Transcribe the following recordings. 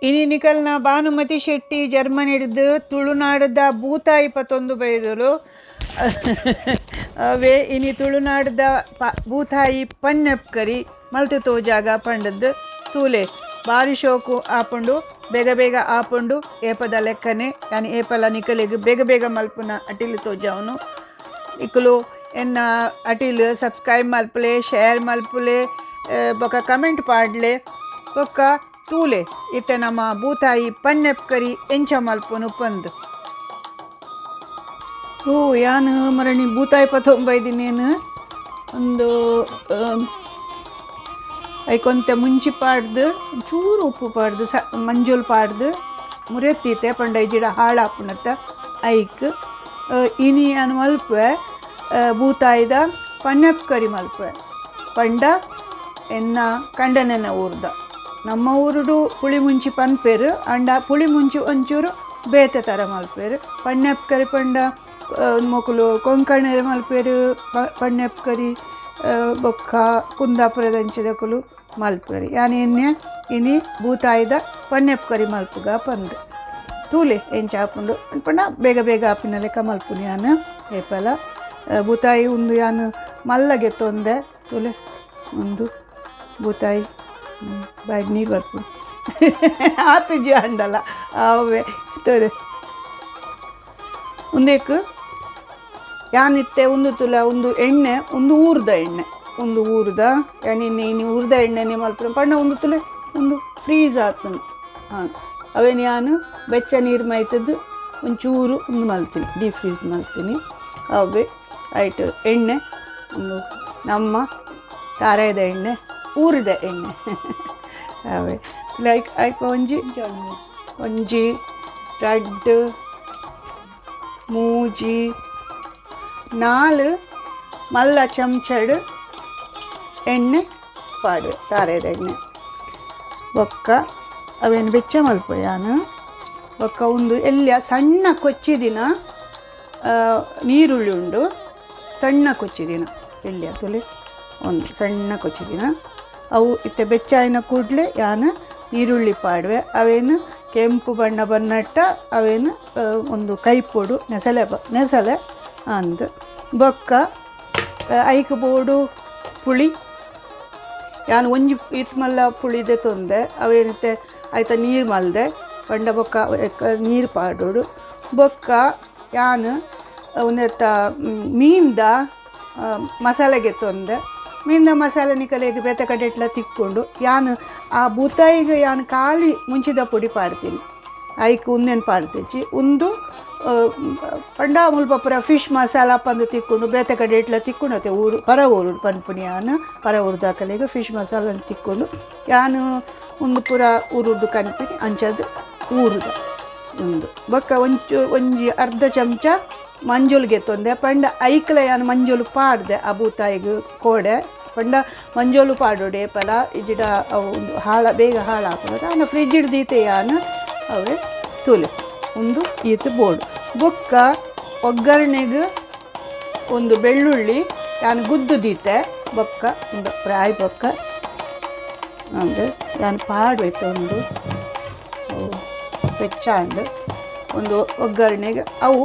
ಇನಿ ನಿಕಲ್ನ ಭಾನುಮತಿ ಶೆಟ್ಟಿ ಜರ್ಮನಿಡ್ದು ತುಳುನಾಡ್ದ ಬೂತಾಯಿ ಪತ್ತೊಂದು ಬೈದಲು. ಅವೇ ಇನಿ ತುಳುನಾಡ್ದ ಬೂತಾಯಿ ಪನ್ನೆಪ್ಕರಿ ಮಲ್ತು ತೋಜಾಗ ಪಂಡದ್ದು ತೂಲೆ. ಬಾರಿ ಶೋಕು ಆಪುಂಡು, ಬೇಗ ಬೇಗ ಆಪುಂಡು. ಏಪದ ಲೆಕ್ಕನೆ ಯಾನಿ ಏಪಲ ನಿಕಲೆಗ್ ಬೇಗ ಬೇಗ ಮಲ್ಪುನ ಅಟಿಲ್ ತೋಜಾವನು. ಇಕುಲು ಎನ್ನ ಅಟಿಲ್ ಸಬ್ಸ್ಕ್ರೈಬ್ ಮಲ್ಪುಲೆ, ಶೇರ್ ಮಲ್ಪುಲೆ, ಬೊಕ ಕಮೆಂಟ್ ಪಾಡ್ಲೆ, ಬೊಕ್ಕ ತೂಲೆ ಇತ್ತೆ ನಮ್ಮ ಬೂತಾಯಿ ಪನ್ನೆಪ್ಕರಿ ಎಂಚ ಮಲ್ಪುನು ಪಂದ್. ಓ ಯಾನ್ ಮರಣಿ ಬೂತಾಯಿ ಪತ್ತೊಂಬೈದಿನೇನು ಒಂದು ಐಕೊಂತೆ ಮುಂಚಿ ಪಾಡ್ದು, ಚೂರು ಉಪ್ಪು ಪಾಡ್ದು, ಸ ಮಂಜೊಲು ಪಾಡ್ದು ಮುರೆತ್ತೀತೆ ಪಂಡ ಇಜಿಡ ಹಾಳಾಪುಣತ್ತ ಐಕ್. ಇನಿ ಯಾನ್ ಮಲ್ಪುವೆ ಬೂತಾಯಿದ ಪನ್ನೆಪ್ಕರಿ ಮಲ್ಪುವೆ. ಪಂಡ ಎನ್ನ ಕಂಡನೆನ ಊರ್ದ, ನಮ್ಮ ಊರುಡು ಪುಳಿ ಮುಂಚಿ ಪನ್ಪೇರು, ಅಂಡ ಪುಳಿ ಮುಂಚಿ ಒಂಚೂರು ಬೇತೆ ಥರ ಮಲ್ಪೇರು. ಪನ್ನೆಪ್ಕರಿ ಪಂಡ ಮೊಕುಲು ಕೊಂಕಣೆರ್ ಮಲ್ಪೇರು ಪನ್ನೆಪ್ಕರಿ, ಬೊಕ್ಕ ಕುಂದಾಪುರದಂಚಿದಕುಲು ಮಲ್ಪೇರು. ಯಾನ್ ಎನ್ನೆ ಇನಿ ಬೂತಾಯಿದ ಪನ್ನೆಪ್ಕರಿ ಮಲ್ಪುಗ ಪಂದ್ ತೂಲೆ ಎಂಚ ಆಪುಂಡು ಪಂಡ ಬೇಗ ಬೇಗ ಆಪಿನ ಲೆಕ್ಕ ಮಲ್ಪುನಿ ಯಾನ್ ಏಪಲ. ಬೂತಾಯಿ ಉಂದು ಯಾನ್ ಮಲ್ಲಗೆ ತೊಂದೆ ತೂಲೆ ಉಂದು ಬೂತಾಯಿ ಬಾಯ್ಡ್ ನೀರು ಬರ್ಪುಂಡು ಆತುಜಿ ಅಂಡಲ ಅವೇ ತೋರೆ. ಉಂದೆಕ್ ಯಾನಿತ್ತೆ ಉಂದು ತುಲ ಉಂದು ಎಣ್ಣೆ, ಉಂದು ಊರ್ದ ಎಣ್ಣೆ, ಉಂದು ಊರ್ದ ಯಾನ್ ಇನಿ ಇನಿ ಊರ್ದ ಎಣ್ಣೆನೆ ಮಲ್ಪುನ ಪಂಡ ಉಂದು ತುಲೆ ಉಂದು ಫ್ರೀಸ್ ಆತುಂಡು. ಹಾಂ, ಅವೇನು ಯಾನ್ ಬೆಚ್ಚ ನೀರು ಮೈತದ್ದು ಒಂಚೂರು ಉಂದು ಮಲ್ತೀನಿ, ಡೀಪ್ ಫ್ರೀಸ್ ಮಲ್ತೀನಿ. ಅವೇ ಐಟ್ ಎಣ್ಣೆ ಒಂದು ನಮ್ಮ ತಾರಾಯದ ಎಣ್ಣೆ, ಊರಿದ ಎಣ್ಣೆ ಅವೇ. ಲೈಕ್ ಐಕ್ ಒಂಜಿ ಒಂಜಿ ರಡ್ಡ್ ಮೂಜಿ ನಾಲ್ ಮಲ್ಲ ಚಮಚಡ್ ಎಣ್ಣೆ ಪಾಡುವೆ, ತಾರಾಯದ ಎಣ್ಣೆ. ಬೊಕ್ಕ ಅವೇನು ಬೆಚ್ಚ ಮಲ್ಪುವೆ ಯಾನ್. ಬೊಕ್ಕ ಒಂದು ಎಲ್ಯ ಸಣ್ಣ ಕೊಚ್ಚಿದಿನ ನೀರುಳ್ಳಿ ಉಂಡು, ಸಣ್ಣ ಕೊಚ್ಚಿದಿನ ಎಲ್ಯ ತುಲೆ ಒಂದು ಸಣ್ಣ ಕೊಚ್ಚಿದಿನ ಅವು ಇತ್ತೆ ಬೆಚ್ಚಾಯಿನ ಕೂಡಲೇ ಯಾನ್ ನೀರುಳ್ಳಿ ಪಾಡುವೆ. ಅವೇನು ಕೆಂಪು ಬಣ್ಣ ಬನ್ನಟ್ಟ ಅವೇನು ಒಂದು ಕೈಪೊಡು ನೆಸಲೆ ನೆಸಲೆ ಅಂದ್. ಬೊಕ್ಕ ಐಕ್ ಬೋಡು ಪುಳಿ, ಯಾನ್ ಒಂಜಿ ಈತ್ ಮಲ್ಲ ಪುಳಿದೆ ತೊಂದೆ ಅವೇನಿತ್ತೆ ಐತ ನೀರು ಮಲ್ದೆ ಪಂಡ ಬೊಕ್ಕ ನೀರು ಪಾಡೋಡು. ಬೊಕ್ಕ ಯಾನ್ ಒಂದೆತ್ತ ಮೀನ್ದ ಮಸಾಲೆಗೆ ತೊಂದೆ, ಮೀನ್ದ ಮಸಾಲೆ ನಿಕಲೆಗ್ ಬೇತೆ ಕಡೆಟ್ಲ ತಿಕ್ಕೊಂಡು. ಯಾನ್ ಆ ಬೂತಾಯಿಗೆ ಯಾನ್ ಖಾಲಿ ಮುಂಚಿದ ಪೊಡಿ ಪಾಡ್ತೀನಿ, ಐಕ್ ಉಂದೆನ್ ಪಾಡ್ತಿಜ್ಜಿ. ಉಂದು ಪಂಡ ಮುಲ್ಪ ಪೂರ ಫಿಶ್ ಮಸಾಲ ಪಂದ್ ತಿಕ್ಕೊಂಡು ಬೇತೆ ಕಡೆ ಇಟ್ಲ ತಿಕ್ಕೊಂಡು ಊರು ಪರ ಊರು ಪನ್ಪುನಿ ಯಾನ್ ಪರ ಊರುದಾಕಲೆಗ್ ಫಿಶ್ ಮಸಾಲ ತಿಕ್ಕೊಂಡು ಯಾನ್ ಉಂದು ಪೂರ ಊರುದ್ದು ಕನ್ಪಿನಿ ಅಂಚದ್ ಊರುದ ಉಂದು. ಬೊಕ್ಕ ಒಂಚು ಒಂಜಿ ಅರ್ಧ ಚಮಚ ಮಂಜೊಲ್ಗೆ ತೊಂದೆ ಪಂಡ ಐಕ್ಲ ಯಾನ್ ಮಂಜೊಲು ಪಾಡ್ದೆ ಆ ಬೂತಾಯಿಗ್ ಕೋಡೆ ಪಂಡ ಮಂಜೊಲು ಪಾಡೋಡೆ ಪಲ ಇಜಿಡ ಅವು ಒಂದು ಹಾಳ ಬೇಗ ಹಾಳಾಪುಂಡು. ಆಂಡ ಫ್ರಿಜ್ ದೀತೆ ಯಾನ್ ಅವೇ ತೂಲೆ ಉಂದು ಈತ್ ಬೋಡು. ಬೊಕ್ಕ ಒಗ್ಗರಣೆಗ್ ಒಂದು ಬೆಳ್ಳುಳ್ಳಿ ಯಾನ್ ಗುದ್ದು ದೀತೆ. ಬೊಕ್ಕ ಒಂದು ಪ್ರಾಯ್ ಬೊಕ್ಕ ಅಂದ್ ಯಾನ್ ಪಾಡ್ವೆತ್ತೆ ಒಂದು ಬೆಚ್ಚ ಅಂದ್ ಒಂದು ಒಗ್ಗರಣೆಗೆ ಅವು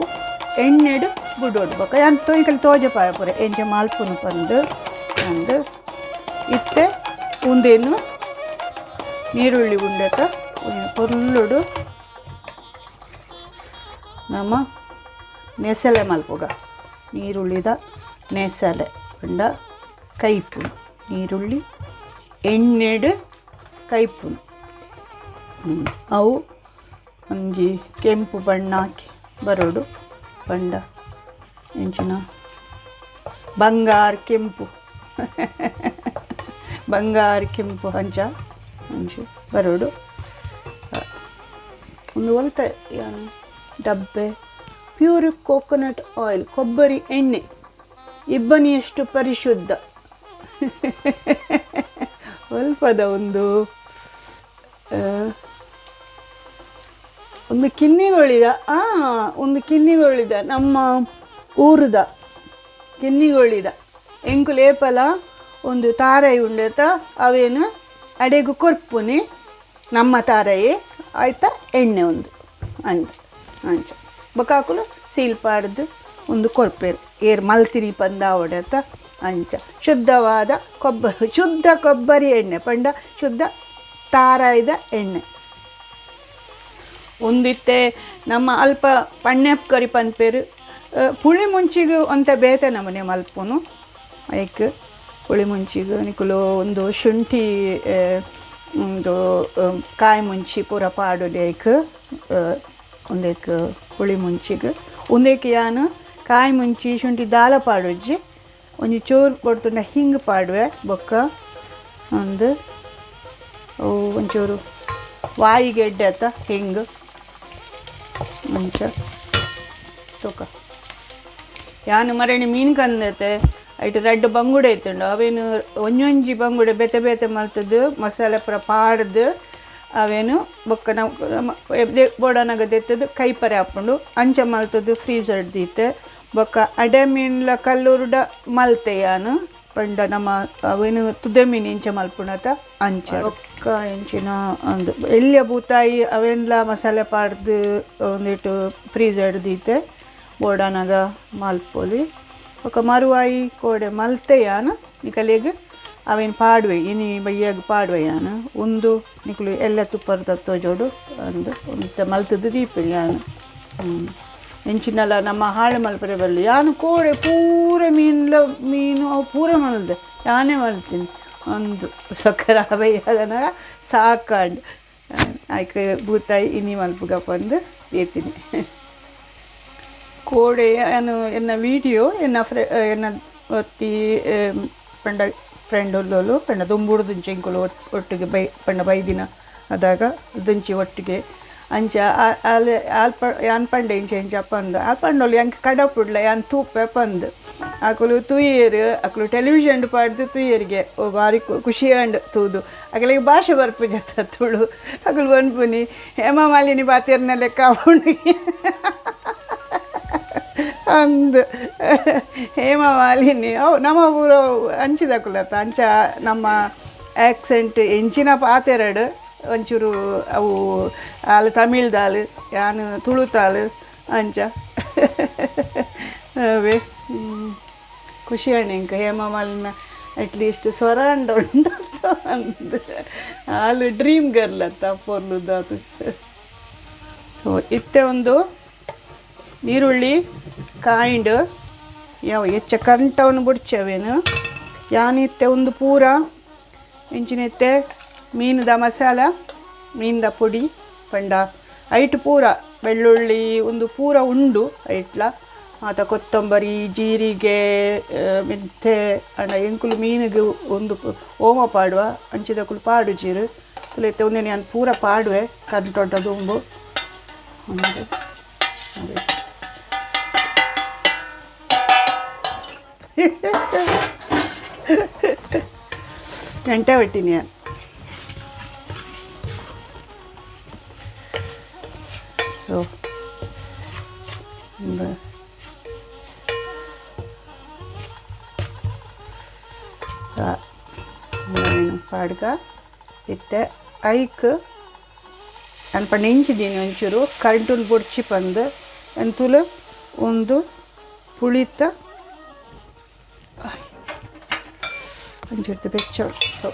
ಎಣ್ಣೆಡ್ ಬುಡೋಡು. ಬೊಕ್ಕ ಯಾನ್ ತೊಯ್ಕಲ್ ತೋಜ ಪಾಯಪುರೆ ಎಂಚ ಮಲ್ಪುನು ಪಂದ್ ಅಂದ್. ಇತ್ತೆ ಉಂದೇನು ನೀರುಳ್ಳಿ ಉಂಡೆತ ಪೊರ್ಲುಡು ನಮ್ಮ ನೆಸಲೆ ಮಲ್ಪುಗ, ನೀರುಳ್ಳಿದ ನೆಸಲೆ ಪಂಡ ಕೈಪುನು, ನೀರುಳ್ಳಿ ಎಣ್ಣೆಡ್ ಕೈಪುನು. ಅವು ಒಂಜಿ ಕೆಂಪು ಬಣ್ಣ ಹಾಕಿ ಬರೋಡು ಪಂಡ ಎಂಚಿನ ಬಂಗಾರ ಕೆಂಪು ಬಂಗಾರ ಕೆಂಪು ಅಂಚ ಅಂಚ ಬರೋಡು. ಒಂದು ಒಲ್ತ ಡಬ್ಬೆ pure coconut oil, ಕೊಬ್ಬರಿ ಎಣ್ಣೆ, ಇಬ್ಬನಿಯಷ್ಟು ಪರಿಶುದ್ಧ ಅಲ್ಪದ ಒಂದು ಒಂದು ಕಿನ್ನಿಗಳಿದ, ಒಂದು ಕಿನ್ನಿಗಳಿದ ನಮ್ಮ ಊರುದ ಕಿನ್ನಿಗಳಿದ ಎಂಕುಲೇಪಲ ಒಂದು ತಾರೈ ಉಂಡೆತ ಅವೇನು ಅಡೆಗು ಕೊರ್ಪುನಿ ನಮ್ಮ ತಾರೈ. ಆಯ್ತಾ ಎಣ್ಣೆ ಒಂದು ಅಂಚ ಅಂಚ ಬೊಕಾಕುಲು ಸೀಲ್ ಪಾಡ್ದು ಒಂದು ಕೊರ್ಪೇರು ಏರ್ ಮಲ್ತಿನಿ ಪಂದಾವಡತ ಅಂಚ ಶುದ್ಧವಾದ ಕೊಬ್ಬರಿ ಶುದ್ಧ ಕೊಬ್ಬರಿ ಎಣ್ಣೆ ಪಂಡ ಶುದ್ಧ ತಾರಾಯ್ದ ಎಣ್ಣೆ ಒಂದಿತ್ತೆ ನಮ್ಮ ಅಲ್ಪ ಪಣ್ಣೆಪ್ ಕರಿ ಪನ್ಪೇರು ಪುಳಿ ಮುಂಚಿಗೆ ಅಂತ ಬೇತೆ ನಮ್ಮನೆ ಮಲ್ಪುನು ಐಕ್ ಪುಳಿ ಮುಂಚಿಗೆ ನಿಕುಲು ಒಂದು ಶುಂಠಿ ಒಂದು ಕಾಯಿ ಮುಂಚಿ ಪೂರ ಪಾಡೋಲಿ ಐಕ್ ಒಂದೇಕ್ ಪುಳಿ ಮುಂಚಿಗೆ ಒಂದೇಕ್ ಯಾನು ಕಾಯಿ ಮುಂಚಿ ಶುಂಠಿ ದಾಲ ಪಾಡೊಜ್ಜಿ ಒಂಜಿ ಚೂರು ಕೊಡ್ತುಂಡ ಹಿಂಗೆ ಪಾಡುವೆ ಬೊಕ್ಕ ಒಂದು ಒಂಚೂರು ವಾಯಿಗೆಡ್ಡೆ ಆತ ಹಿಂಗೆ ಅಂಚ ತೂಕ ಯಾನು ಮರಣಿ ಮೀನು ಕಂದತೆ ಐಟ್ ರಡ್ಡ್ ಬಂಗುಡೆ ಇತ್ತುಂಡು ಅವೇನು ಒಂಜೊಂಜಿ ಬಂಗುಡೆ ಬೇತೆ ಬೇತೆ ಮಲ್ತದ್ದು ಮಸಾಲೆ ಪೂರ ಪಾಡ್ದು ಅವೇನು ಬೊಕ್ಕ ನಾವು ಬೋಡನಗ ದೆತ್ತದು ಕೈಪರೆ ಹಾಕೊಂಡು ಅಂಚ ಮಲ್ತದ್ದು ಫ್ರೀಸರ್ ದೀತೆ ಬೊಕ್ಕ ಅಡೆ ಮೀನ್ಲ ಕಲ್ಲೂರುಡ ಮಲ್ತೆ ಯಾನು ಪಂಡ ನಮ್ಮ ಅವೇನು ತುದೆ ಮೀನು ಇಂಚ ಮಲ್ಪುಣತ ಅಂಚ ಬೊಕ್ಕ ಇಂಚಿನ ಒಂದು ಎಲ್ಲಿಯ ಬೂತಾಯಿ ಅವೇನ್ಲ ಮಸಾಲೆ ಪಾಡ್ದು ಒಂದಿಟ್ಟು ಫ್ರೀಸರ್ ದೀತೆ ಬೋಡನಗ ಮಲ್ಪೊಲಿ ಬೊಕ್ಕ ಮರುವಾಯಿ ಕೋಡೆ ಮಲ್ತೆ ಯಾನು ನಿಕಲೆಗ್ ಅವೇನು ಪಾಡುವೆ ಇನಿ ಬಯ್ಯಾಗ ಪಾಡುವೆ ಯಾನು ಒಂದು ನಿಕುಲು ಎಲ್ಲ ತುಪ್ಪರದ ತೋಜೋಡು ಅಂದು ಒಂದು ಮಲ್ತದ್ದು ದೀಪ ಯಾನು ಎಂಚಿನಲ್ಲ ನಮ್ಮ ಹಾಳು ಮಲ್ಪರೆ ಬರಲಿ ಯಾನು ಕೋಡೆ ಪೂರ ಮೀನ್ಲ ಮೀನು ಅವು ಪೂರ ಮಲ್ದೆ ಯಾನೇ ಮಲ್ತೀನಿ ಒಂದು ಸಕ್ಕರೆ ಬಯ್ಯಾಗನ ಸಾಕಂಡು ಆಯ್ಕೆ ಬೂತಾಯಿ ಇನಿ ಮಲ್ಪುಗಪ್ಪ ಅಂದು ಏತೀನಿ ಕೋಡೆ ಯಾನು ಎನ್ನ ವೀಡಿಯೋ ಎನ್ನ ಫ್ರೆ ಎನ್ನ ಒತ್ತಿ ಪಂಡ ಫ್ರೆಂಡ್ ಉಲ್ಲೋಲು ಪಂಡ ದುಂಬುಡು ದುಂಚಿ ಒಟ್ಟಿಗೆ ಬೈ ಪಂಡ ಬೈದಿನ ಅದಾಗ ದುಂಚಿ ಒಟ್ಟಿಗೆ ಅಂಚ ಆಲ್ ಆಲ್ಪ ಯಾನ್ ಪಂಡೆ ಇಂಚ ಇಂಚ ಪಂದು ಆ ಪಂಡೋಲು ಎಂಕ್ ಕಡಪುಡ್ಲ ಯಾನ್ ತೂಪೆ ಪಂದು ಅಕುಲು ತೂಯೇರು ಅಕುಲು ಟೆಲಿವಿಷನ್ ಪಾಡ್ದು ತೂಯೇರಿಗೆ ಓ ಭಾರಿ ಖುಷಿ ಅಂಡ್ ತೂದು ಅಕಲಿಗೆ ಭಾಷೆ ಬರ್ಪುಜತ್ತ ತುಳು ಅಕುಲು ಪನ್ಪುನಿ ಹೇಮಾ ಮಾಲಿನಿ ಬಾತೇರ್ನ ಲೆಕ್ಕ ಅವನು ಅಂದು ಹೇಮಾ ಮಾಲಿನಿ ಅವು ನಮ್ಮ ಊರು ಅಂಚಿದಕುಲತ್ತ ಅಂಚ ನಮ್ಮ ಆ್ಯಕ್ಸೆಂಟ್ ಎಂಚಿನ ಪಾತೆರಡು ಒಂಚೂರು ಅವು ಆಲು ತಮಿಳ್ದಾಲು ಯಾನು ತುಳುತಾಲು ಅಂಚ ಅವೇ ಖುಷಿ ಅಣ್ಣ ಇಂಕ ಹೇಮಾ ಮಾಲಿನ ಅಟ್ಲೀಸ್ಟ್ ಸ್ವರ ಅಂಡ ಉಂಡು ಅಂದು ಆಲು ಡ್ರೀಮ್ ಗರ್ಲ್ ಅತ್ತ ಪೊರ್ಲುದಾತು. ಸೊ ಇತ್ತೆ ಒಂದು ನೀರುಳ್ಳಿ ಕಾಯಿಂಡು ಯಾವ ಹೆಚ್ಚ ಕಂಟವನ್ನು ಬುಡ್ಚವೇನು ಯಾನಿತ್ತೆ ಒಂದು ಪೂರ ಎಂಚಿನತ್ತೆ ಮೀನುದ ಮಸಾಲ ಮೀನುದ ಪುಡಿ ಪಂಡ ಐಟ್ ಪೂರ ಬೆಳ್ಳುಳ್ಳಿ ಒಂದು ಪೂರ ಉಂಡು ಐಟ್ಲ ಆತ ಕೊತ್ತಂಬರಿ ಜೀರಿಗೆ ಮೆಂತೆ ಅಂಡ ಎಂಕುಲು ಮೀನಿಗೆ ಒಂದು ಓಮ ಪಾಡುವ ಅಂಚಿದಕುಲು ಪಾಡು ಜೀರು ತುಲೈತೆ ಒಂದೇ ನಾನು ಪೂರ ಪಾಡುವೆ ಕರ್ಟೊಂಟ ದುಂಬು ಒಂದು ಗಂಟೆ ಹೊಟ್ಟಿನಿ. ಸೊ ಪಾಡ್ಗ ಇತ್ತೆ ಐಕ್ ಅಲ್ಪ ನೆಂಚಿದೀನಿ ಒಂಚೂರು ಕರೆಂಟುನ್ ಬೊಡ್ಚಿ ಪಂದು ಎಂತುಲು ಒಂದು ಪುಳಿತ ಒಂಚೂರು ಬೆಚ್ಚ. ಸೊ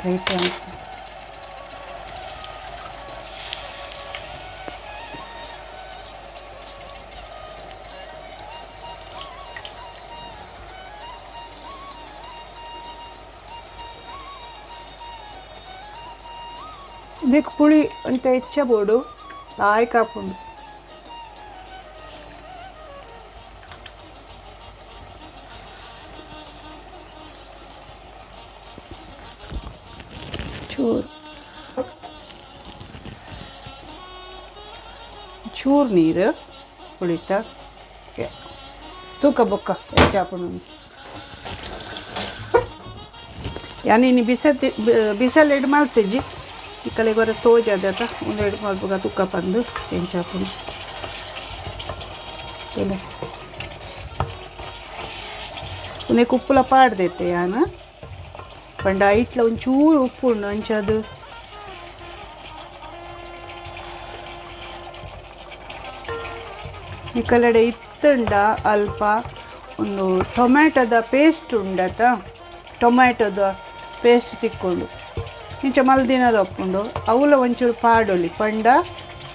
ಕೈತೆ ಇದಕ್ಕೆ ಪುಳಿ ಅಂತ ಹೆಚ್ಚ ಬೋಡು ಲಾಯ್ಕ್ ಹಾಕೊಂಡು ಚೂರು ಚೂರು ನೀರು ಪುಳಿತ ತೂಕ ಬೊಕ್ಕ ಹೆಚ್ಚಾಪುಂಡು. ಯಾನಿನಿ ಬಿಸತಿ ಬಿಸಲೆಡ್ ಮಲ್ತಿಜ್ಜಿ ಈ ಕಲೆಗೆ ಹೊರ ತೋಜಾದತ ಒಂದೆರಡು ಮಲ್ಪುಗ ತುಕ್ಕ ಪಂದು ಎಂಚಾಪುಂಡು. ಉಂದಕ್ಕೆ ಉಪ್ಪುಲ ಪಾಡ್ದೈತೆ ಯಾನ್ ಪಂಡ ಐಟ್ಲ ಒಂಚೂರು ಉಪ್ಪು ಉಂಡು ಅಂಚದು ನಿಕಲಡೆ ಇತ್ತಂಡ ಅಲ್ಪ ಒಂದು ಟೊಮ್ಯಾಟೊದ ಪೇಸ್ಟ್ ಉಂಡತ ಟೊಮ್ಯಾಟೊದ ಪೇಸ್ಟ್ ತಿಕ್ಕೊಂಡು ಇಂಚ ಮಲ್ದಿನದ ಒಪ್ಪುಂಡು ಅವುಲ ಒಂಚೂರು ಪಾಡೊಲಿ ಪಂಡ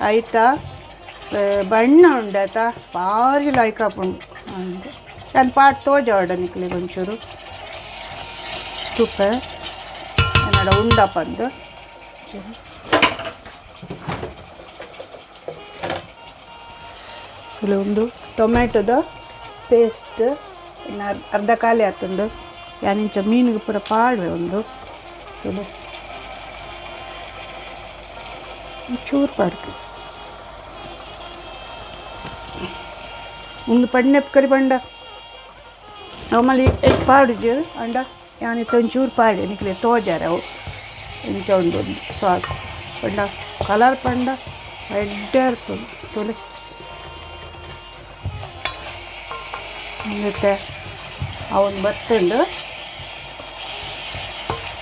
ಐತ ಬಣ್ಣ ಉಂಡತ ಭಾರಿ ಲಾಯ್ಕ್ ಆಪುಂಡು ಯಾನ್ ಪಾಡ್ ತೋಜಾವಡ ನಿಕ್ಲೆಗ್ ಒಂಚೂರು ತುಪ್ಪ ಎನ್ನಡ ಉಂಡಪಂದು ಒಂದು ಟೊಮ್ಯಾಟೊದ ಪೇಸ್ಟ್ ಇನ್ನು ಅರ್ಧ ಖಾಲಿ ಆತುಂಡು ಯಾನಿಂಚ ಮೀನಿಗೆ ಪೂರ ಪಾಡುವೆ ಒಂದು ಚೂರು ಪಾಡ್ಕೆ ಒಂದು ಪಣ್ಣೆಪ್ ಕರಿ ಪಂಡ ನಮ್ಮಲ್ಲಿ ಎಗ್ ಪಾಡುಜು ಅಂಡ ಯಾನಿತ್ತ ಒಂಚೂರು ಪಾಡಿ ನಿಕ್ಲೆ ತೋಜಾರ ಅವು ಇಂಚ ಒಂದು ಸಾಸ್ ಪಂಡ ಕಲರ್ ಪಂಡ ಎಡ್ಡೆ ಇರ್ತದೆ ತೊಲೆ ಮತ್ತೆ ಅವನು ಬತ್ತುಂಡು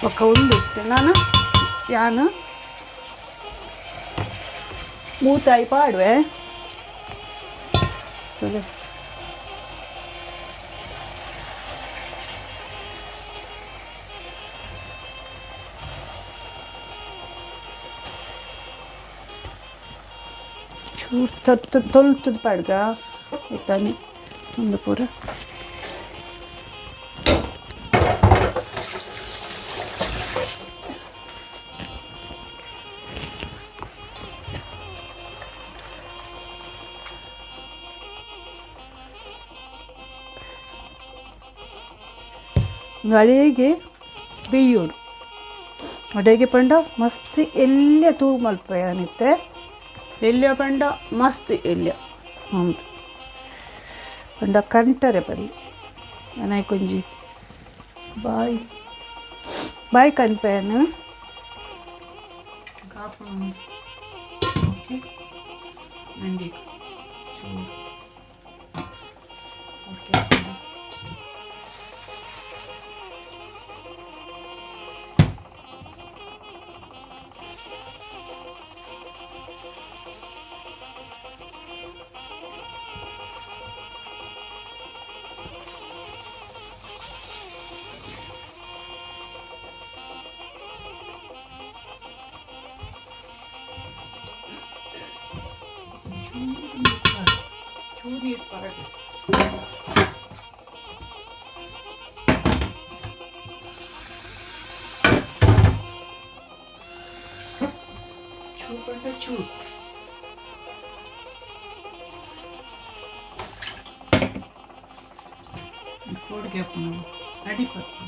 ಒಕ್ಕ ಉಂಡು ನಾನು ಯಾನು ಮೂತಾಯಿ ಪಾಡುವೆ ತೊಲೆ ಚೂರು ತತ್ತು ತೊಲ್ತದ ಪಾಡ್ಗ ಆಯ್ತಾನೆ ಒಂದು ಪೂರ ಅಡಿಗೆ ಬೇಯೋಡು ಅಡಿಗೆ ಪಂಡ ಮಸ್ತ್ ಎಲ್ಯ ತೂ ಮಲ್ಪಯಾನಿತ್ತೆ ಎಲ್ಯ ಪಂಡ ಮಸ್ತ್ ಎಲ್ಯ ಹೌದು ಪಂಡ ಕಂಟರೆ ಬಲ್ಲಿ ಅನಾಯ್ ಕೊಂಜಿ ಬಾಯ್ ಬಾಯ್ ಕನ್ಪೇನು ಓಕೆ ನಂದಿ ಚೂರು ಓಕೆ ಚೂರು ನೀರು ಪಾಡು ಚೂರು ಪಂಡ ಚೂರು ಕೋಡಿಗೆ ಅಡಿ ಪತ್ತು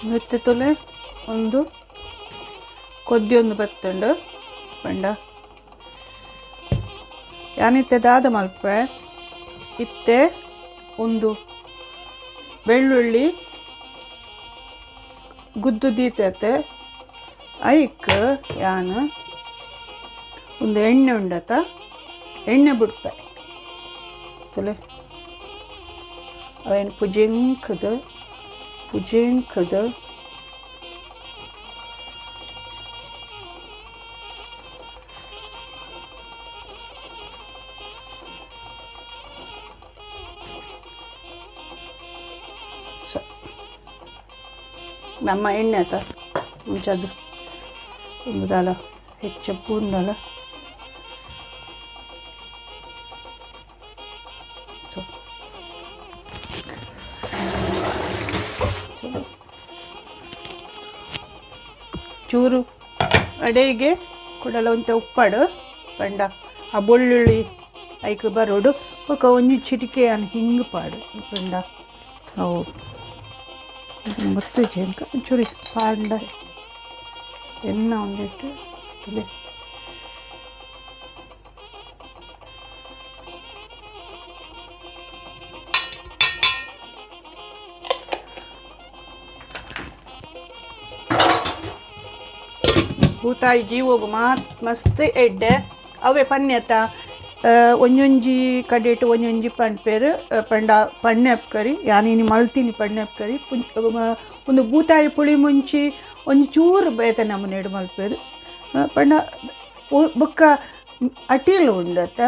ಮೆತ್ತೆ ತೊಲೆ ಒಂದು ಕೊದ್ದಿಯೊಂದು ಬತ್ತುಂಡು ಪಂಡ ಯಾನಿತ್ತೆ ದಾದ ಮಲ್ಪೆ ಇತ್ತೆ ಒಂದು ಬೆಳ್ಳುಳ್ಳಿ ಗುದ್ದು ದೀತತೆ ಐಕ್ ಯಾನು ಒಂದು ಎಣ್ಣೆ ಉಂಡತ ಎಣ್ಣೆ ಬಿಡ್ಪೆ ತೊಲೆ ಅವೇನು ಪುಜಿಂಕದ ಪುಜಿಂಕದ ನಮ್ಮ ಎಣ್ಣೆ ಆತ ಮುಂಚದ್ದು ಒಂದು ಹೆಚ್ಚು ಪೂಂದಲ ಚೂರು ಅಡೆಗೆ ಕುಡಲ ಒಂತೆ ಉಪ್ಪಾಡು ಪಂಡ ಆ ಬೆಳ್ಳುಳ್ಳಿ ಐಕ್ ಬರೋಡು ಬೊಕ ಒಂಜಿ ಚಿಟಿಕೆ ಅನ್ ಹಿಂಗೆ ಪಾಡು ಪಂಡ ಅವು ಗೊತ್ತು ಜೇನ್ಕ ಒಂಚೂರು ಪಾಂಡ ಎಣ್ಣೆ ಒಂದಿಟ್ಟು ತಲೆ ಬೂತಾಯಿ ಜೀವೋಗು ಮಾತ್ ಮಸ್ತ್ ಎಡ್ಡೆ ಅವೇ ಪನ್ಯತ ಒಂಜೊಂಜಿ ಕಡೆಟ್ ಒಂಜೊಂಜಿ ಪನ್ಪೇರು ಪಂಡ ಪಣ್ಣೆಪ್ ಕರಿ ಯಾನಿನಿ ಮಲ್ತಿನಿ ಪಣ್ಣೆಪ್ ಕರಿ ಒಂದು ಬೂತಾಯಿ ಪುಳಿ ಮುಂಚಿ ಒಂಜಿ ಚೂರು ಬೇತೆ ನಮೂನೆಡ್ ಮಲ್ಪೇರು ಪಂಡ ಬೊಕ್ಕ ಅಟಿಲ್ ಉಂಡತ್ತ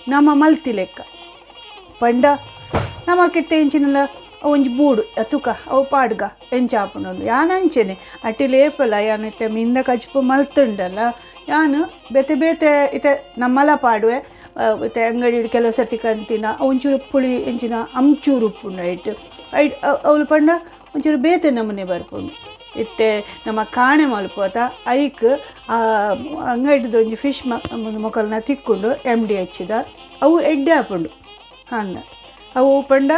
ನಮ್ಮ ಮಲ್ತಿ ಲೆಕ್ಕ ಪಂಡ ನಮಕಿತ್ತೆ ಇಂಚಿನಲ ಒಂಜಿ ಬೂಡು ತುಕ ಅವು ಪಾಡ್ಗ ಎಂಚ ಆಪುಂಡು ಯಾನ್ ಅಂಚೆನೆ ಅಟಿಲ್ ಏಪಲ ಯಾನ್ ಇತ್ತೆ ಮಿಂದ ಕಜಿಪು ಮಲ್ತುಂಡಲ್ಲ ಯಾನ್ ಬೇತೆ ಬೇತೆ ಇತ್ತೆ ನಮ್ಮಲ ಪಾಡುವೆ ಇತ್ತೆ ಅಂಗಡಿ ಕೆಲವು ಸರ್ತಿ ಕಂತಿನ ಒಂಚೂರು ಪುಳಿ ಎಂಚಿನ ಅಂಚೂರು ಉಪ್ಪುಂಡು ಐಟ್ ಐಟ್ ಅವ್ಲು ಪಂಡ ಒಂಚೂರು ಬೇತೆ ನಮೂನೆ ಬರ್ಪುಂಡು ಇತ್ತೆ ನಮ್ಮ ಕಾಣೆ ಮಲ್ಪೋತ ಐಕ್ ಅಂಗಡಿದ ಒಂಜಿ ಫಿಶ್ ಮೊಕಲ್ನ ತಿಕ್ಕೊಂಡು ಎಮ್ ಡಿ ಹೆಚ್ಚಿದ ಅವು ಎಡ್ಡೆ ಆಪುಂಡು ಹಂಗ ಅವು ಪಂಡ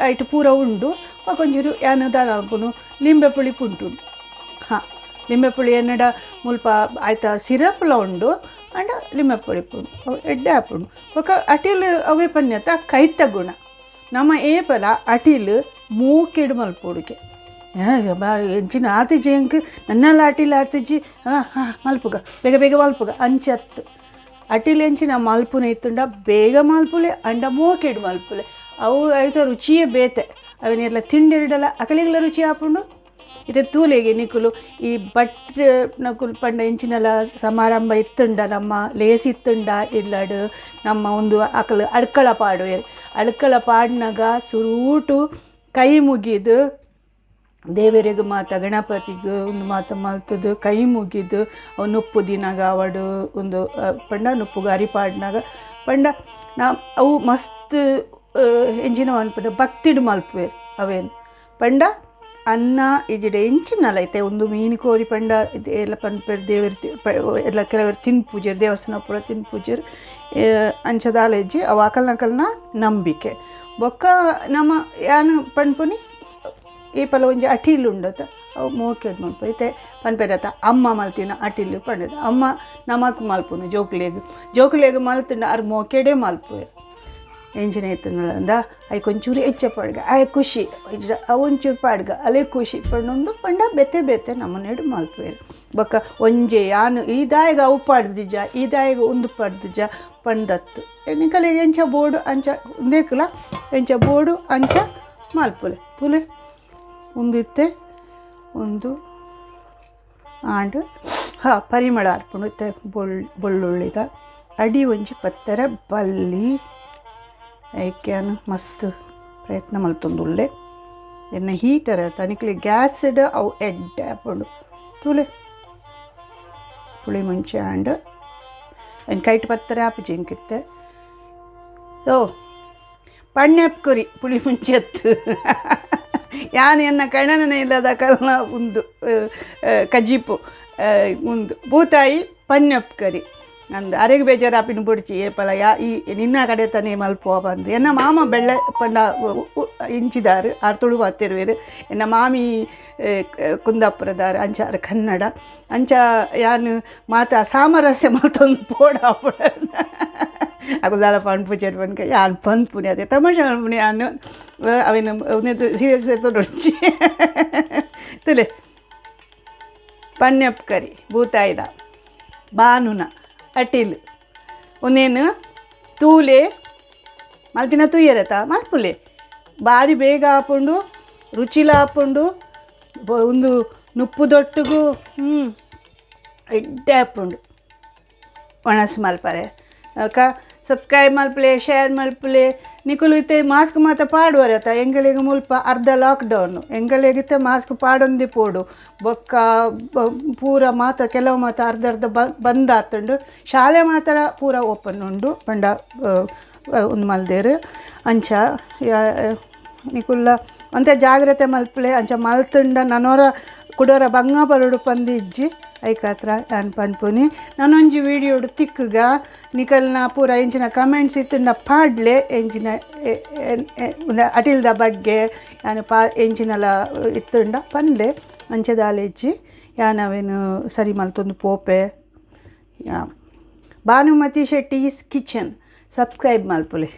ಐಟ್ ಪೂರ ಉಂಡು ಒಂಚೂರು ಯಾನ್ ದಾದ ಮಲ್ಪುನು ಲಿಂಬೆ ಪುಳಿ ಪುಂಟು ಹಾಂ ಲಿಂಬೆ ಪುಳಿ ಎನ್ನಡ ಮುಲ್ಪ ಆಯ್ತ ಸಿರಪ್ಲ ಉಂಡು ಅಂಡ ಲಿಂಬೆ ಪುಳಿ ಪುಂಡು ಅವು ಎಡ್ಡೆ ಆಪುಂಡು ಬೊಕ ಅಟಿಲ್ ಅವೇ ಪನ್ಯತ ಕೈತ ಗುಣ ನಮ್ಮ ಏಪಲ ಅಟಿಲ್ ಮೂಕೆಡ್ ಮಲ್ಪೊಡುಗೆ ಎಂಚಿನ ಆತಿಜಿ ಎಂಕ್ ನನ್ನಲ ಅಟಿಲ್ ಆತಿಜಿ ಹಾಂ ಹಾಂ ಮಲ್ಪುಗ ಬೇಗ ಬೇಗ ಮಲ್ಪುಗ ಅಂಚತ್ತು ಅಟಿಲ್ ಎಂಚಿನ ಮಲ್ಪುನ ಇತ್ತುಂಡ ಬೇಗ ಮಲ್ಪುಲೆ ಅಂಡ ಮೋಕೆಡ್ ಮಲ್ಪುಲೆ ಅವು ಐತ ರುಚಿಯೇ ಬೇತೆ ಅವನ್ನೆಲ್ಲ ತಿಂಡಿರಡಲ್ಲ ಅಕಲಿಗಳ ರುಚಿ ಆಪುಂಡು ಇತ್ತೆ ತೂಲೆಗೆ ನಿಕುಲು ಈ ಬಟ್ ನಕುಲು ಪಂಡ ಎಂಚಿನಲ ಸಮಾರಂಭ ಇತ್ತುಂಡ ನಮ್ಮ ಲೇಸ್ ಇತ್ತುಂಡ ಇಲ್ಲಡು ನಮ್ಮ ಒಂದು ಅಕಲು ಅಡ್ಕಳ ಪಾಡುವೆರ್ ಅಡ್ಕಳ ಪಾಡ್ನಾಗ ಸುರೂಟು ಕೈ ಮುಗಿದು ದೇವರಿಗೆ ಮಾತ ಗಣಪತಿಗೆ ಒಂದು ಮಾತ ಮಲ್ತದು ಕೈ ಮುಗಿದು ಅವು ನುಪ್ಪು ದಿನಾಗ ಅವಡು ಒಂದು ಪಂಡ ನುಪ್ಪುಗ ಅರಿಪಾಡ್ನಾಗ ಪಂಡ ನಾ ಅವು ಮಸ್ತ್ ಎಂಚಿನ ಪಂಡ ಭಕ್ತಿಡ್ ಮಲ್ಪುವೆರ್ ಅವೇನು ಪಂಡ ಅನ್ನ ಇಜಿಡ ಎಂಚಿನಲ ಐತೆ ಒಂದು ಮೀನು ಕೋರಿ ಪಂಡ ಎಲ್ಲ ಪನ್ಪೆರ್ ದೇವರ ಎಲ್ಲ ಕೆಲವರು ತಿನ್ಪೂಜೆರ್ ದೇವಸ್ಥಾನ ಪೂರ ತಿನ್ಪೂಜೆರ್ ಅಂಚದಾಲ ಇಜ್ಜಿ ಅವು ಅಕಲ್ನಕಲ್ನ ನಂಬಿಕೆ ಬೊಕ್ಕ ನಮ್ಮ ಯಾನ್ ಪನ್ಪುನಿ ಈ ಪಲ ಒಂಜಿ ಅಟಿಲ್ ಉಂಡತ ಅವು ಮೋಕೆಡ್ ಮಲ್ಪು ಇತ್ತೆ ಪನ್ಪೆರತ ಅಮ್ಮ ಮಲ್ತಿನ ಅಟಿಲ್ ಪಂಡದ ಅಮ್ಮ ನಮಕ್ ಮಲ್ಪುನು ಜೋಕುಲೆಗ್ ಜೋಕುಲೆಗ್ ಮಲ್ತುಂಡ ಅರ್ ಮೋಕೆಡೇ ಮಲ್ಪುವೆರ್ ಎಂಚಿನ ಇತ್ತುಂಡ ಐಕ್ ಒಂಚೂರು ಹೆಚ್ಚ ಪಾಡ್ಗ ಆಯ್ ಖುಷಿ ಒಂಚೂರು ಪಾಡ್ಗ ಅಲೆ ಖುಷಿ ಪಂಡೊಂದು ಪಂಡ ಬೇತೆ ಬೇತೆ ನಮೂನೆಡ್ ಮಲ್ಪುವೆರ್ ಬೊಕ್ಕ ಒಂಜೆ ಯಾನ್ ಈ ದಾಯಗ ಅವು ಪಾಡ್ದಿಜ ಈ ದಾಯಗ ಉಂದು ಪಾಡ್ದಿಜ ಪಂಡತ್ತು ನಿಕಲೆಗ್ ಎಂಚ ಬೋಡು ಅಂಚ ಉಂದೇಕುಲ ಎಂಚ ಬೋಡು ಅಂಚ ಮಲ್ಪುಲೆ ತೂಲೆ ಉಂದಿತ್ತೆ ಒಂದು ಆಂಡ್ ಹಾಂ ಪರಿಮಳ ಅರ್ಪುಂಡು ಇತ್ತೆ ಬೊಳ್ಳುಳ್ಳಿದ ಅಡಿ ಒಂಜಿ ಪತ್ತರ ಬಲ್ಲಿ ಐಕ್ಯಾನ್ ಮಸ್ತ್ ಪ್ರಯತ್ನ ಮಲ್ತೊಂದುಲ್ಲೆ ಎನ್ನ ಹೀಟರ್ ತನಿಕ್ಲಿ ಗ್ಯಾಸ್ಡ್ ಅವು ಎಡ್ಡೆ ಆಪುಂಡು ತೂಲೆ ಪುಳಿ ಮುಂಚೆ ಆಂಡ್ ಐನ್ ಕೈಟ್ ಪತ್ತರ ಆಪುಜಿ ಎಂಕಿತ್ತೆ ಓ ಪಣ್ಣೆಪ್ ಕುರಿ ಪುಳಿ ಮುಂಚೆತ್ತು ಯಾನ್ ಎನ್ನ ಕಣ್ಣನ ಇಲ್ಲದ ಕಲ್ನ ಉಂದು ಕಜಿಪು ಉಂದು ಬೂತಾಯಿ ಪಣ್ಣೆಪ್ ಕರಿ ಅಂದ್ ಅರೆಗ್ ಬೇಜಾರಾಪಿನ ಬುಡ್ಚಿ ಏಪಲ ಯಾ ಈ ನಿನ್ನ ಕಡೆ ತಾನೇ ಮಲ್ಪುವ ಬಂದು ಎನ್ನ ಮಾಮ ಬೆಳ್ಳೆ ಪಂಡ ಇಂಚಿದಾರು ಆರ್ ತುಳು ಪಾತೆರುವೆರ್ ಎನ್ನ ಮಾಮಿ ಕುಂದಾಪುರದಾರ್ ಅಂಚ ಆರ್ ಕನ್ನಡ ಅಂಚ ಯಾನ್ ಮಾತ ಸಾಮರಸ್ಯ ಮಲ್ತೊಂದು ಪೋಡ ಅಕುಲು ದಾಲ ಪನ್ಪುಜೆರ್ ಪನ್ಕ ಯಾನ್ ಪನ್ಪುನಿ ಅದೇ ತಮಾಷೆ ಮಲ್ಪುನಿ ಯಾನ್ ಅವೆನ್ ಸೀರಿಯಸ್ ಎತ್ತೊಡೊಡ್ಚಿ ತುಲೆ ಪಣ್ಣೆಪ್ ಕರಿ ಬೂತಾಯಿದ ಬಾನುನ ಅಟಿಲ್ ಒಂದೇನು ತೂಲೆ ಮಲ್ತಿನ ತೂಯರತ ಮಲ್ಪುಲೆ ಬಾರಿ ಬೇಗ ಆಪುಂಡು ರುಚಿಲ ಆಪುಂಡು ಒಂದು ನುಪ್ಪು ದೊಟ್ಟುಗು ಎಡ್ಡೆ ಆಪುಂಡು ಒಣಸು ಮಲ್ಪರೆ ಅಕ್ಕ ಸಬ್ಸ್ಕ್ರೈಬ್ ಮಲ್ಪುಲೆ ಶೇರ್ ಮಲ್ಪುಲೆ ನಿಕುಲು ಇತ್ತೆ ಮಾಸ್ಕ್ ಮಾತ ಪಾಡುವರತ ಎಂಗಲಿಗೆ ಮುಲ್ಪ ಅರ್ಧ ಲಾಕ್ಡೌನ್ ಎಂಗಲಿಗಿತ್ತೆ ಮಾಸ್ಕ್ ಪಾಡೊಂದಿ ಪೋಡು ಬೊಕ್ಕ ಪೂರ ಮಾತ ಕೆಲವು ಮಾತ ಅರ್ಧ ಅರ್ಧ ಬಂದ್ ಆತುಂಡು ಶಾಲೆ ಮಾತ್ರ ಪೂರ ಓಪನ್ ಉಂಡು ಪಂಡ ಒಂದು ಮಲ್ದೇರು ಅಂಚ ನಿಕುಲ್ಲ ಅಂತೆ ಜಾಗ್ರತೆ ಮಲ್ಪುಲೆ ಅಂಚ ಮಲ್ತುಂಡ ನನೋರ ಕುಡೋರ ಬಂಗ ಬರೋಡು ಪಂದು ಇಜ್ಜಿ ಐಕಾತ್ರ ಯಾನ್ ಪನ್ಪುನಿ ನಾನೊಂಜಿ ವೀಡಿಯೋಡು ತಿಕ್ಕುಗ ನಿಕಲ್ನ ಪೂರ ಎಂಚಿನ ಕಮೆಂಟ್ಸ್ ಇತ್ತುಂಡ ಪಾಡ್ಲೆ ಎಂಚಿನ ಅಟಿಲ್ದ ಬಗ್ಗೆ ಯಾನ್ ಪಾ ಎಂಚಿನಲ ಇತ್ತುಂಡ ಪನ್ಲೆ ಅಂಚೆದಾಲೆಜ್ಜಿ ಯಾನ್ ಅವೇನು ಸರಿ ಮಲ್ತೊಂದು ಪೋಪೆ Bhanumathi Shetty's kitchen subscribe ಮಲ್ಪುಲೆ.